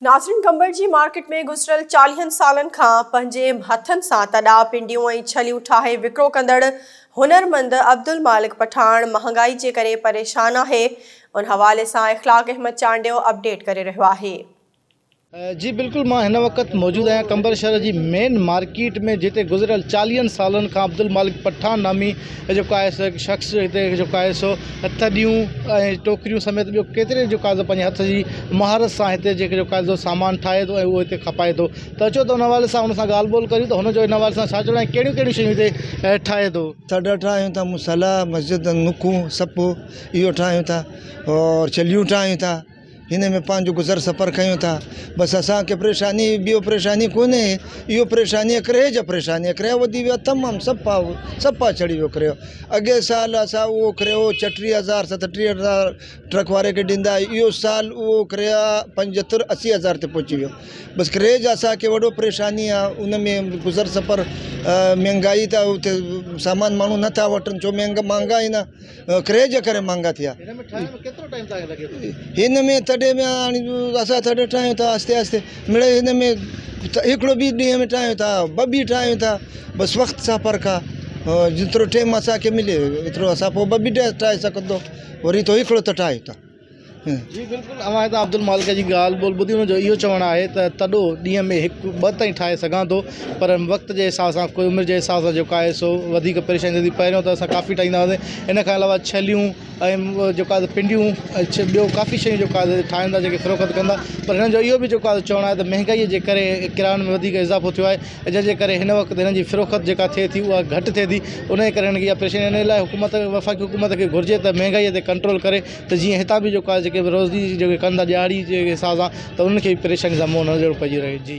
ناظرين قمبر جي مارڪيٽ ۾ گذريل چاليهن سالن کان پنهنجي هٿن سان تڏا، پنڊيون ۽ ڇليون ٺاهي وڪرو ڪندڙ هنرمند عبدالمالڪ پٺاڻ مهانگائي جي ڪري پريشان آهي ان حوالي سان اخلاق احمد چانڊيو اپڊيٽ ڪري رهيو آهي. جي بلڪل مان هن وقت موجود آهيان قمبر شهر جي مين مارڪيٽ ۾ جتي گذريل چاليهن سالن کان عبدالمالڪ پٺاڻ نامي جيڪو آهي سو هڪ شخص هتي جيڪو آهي سو تڏيون ۽ ٽوڪريون سميت ٻيو ڪيتري جيڪو آهي سو پنهنجي هٿ جي مهارت سان هتي جيڪي جيڪو آهي سو سامان ٺاهي ٿو ۽ اهو هتي کپائي ٿو ته اچو ته ان حوالي سان هن سان ڳالهه ٻولهه ڪريون ته هن جو ان حوالي سان ڇا چوڻ آهي ڪهڙيون ڪهڙيون شيون هتي ٺاهي ٿو. تڏا ٺاهيون ٿا مصلا مسجد نکون سپ اهو ٺاهيون ٿا اور چليون ٺاهيون ٿا هن ۾ پنهنجو گذر سفر ڪيون ٿا بس اسان کي پريشاني ٻيو پريشاني ڪونهي اهو پريشاني ڪري جا پريشاني ڪري وڌي ويو تمام صفا صفا چڙهي ويو ڪريو اڳي سال اسان اهو ڪريو ڇٽيهه هزار ستٽيهه هزار ٽرڪ واري کي ڏيندا اهو سال اهو ڪريا پنجهتر 80 هزار تي پهچي ويو بس ڪري جا اسان کي وڏو پريشاني آهي ان ۾ گذر سفر مهنگائي ته اتي سامان ماڻهو نٿا وٺن ڇو مهنگا مهانگا آهن ڪري جي ڪري مهانگا ٿيا. هن ۾ ٺاهڻ ۾ ڪيترو ٽائيم توهان کي لڳي ٿو؟ هن ۾ تڏهن به هاڻي اسان تڏهن ٺاهيون ٿا آهستي آهستي مڙئي هن ۾ هڪڙو به ڏينهن ۾ ٺاهيون ٿا ٻه به ٺاهيون ٿا بس وقت سان فرق آهي جيترو ٽائيم اسان کي ملي ايترو اسان پوء ٻه به ٺاهي سگهندو وري ٿو هڪڙو ته ٺاهيون ٿا. جي بلڪل اوهان هتان عبدالمالڪ جي ڳالهه ٻولهه ٻڌي ان جو اهو چوڻ آهي ته تڏو ڏينهن ۾ هڪ ٻه تائين ٺاهي سگهان ٿو پر وقت جي حساب سان ڪوئي عمر جي حساب سان جيڪو آهي سو وڌيڪ پريشاني ٿئي ٿي پهريون ته اسان ڪافي ٺاهيندا هئاسين ان کان علاوه ڇليون ۽ جيڪو آهي پنڊيون ۽ ٻيو ڪافي شيون جيڪو آهي ٺاهين ٿا جيڪي فروخت ڪن ٿا پر هنن جو اهو به جيڪو آهي چوڻ آهي ته مهنگائي جي ڪري ڪراين ۾ وڌيڪ اضافو ٿيو آهي جنهن جي ڪري هن وقت هنن جي فروخت جيڪا ٿئي ٿي اها گهٽ ٿئي ٿي ان جي ڪري هنن کي اها پريشاني ان لاء حڪومت وفاقي حڪومت کي گهرجي ته مهنگائي تي ڪنٽرول ڪري ته جيئن هتان به جيڪو آهي جيڪي به روزي جيڪي ڪن ٿا ڏهاڙي جي حساب سان ته انهن کي به پريشاني سان منهن نه ڏيڻو پئجي رهي جي.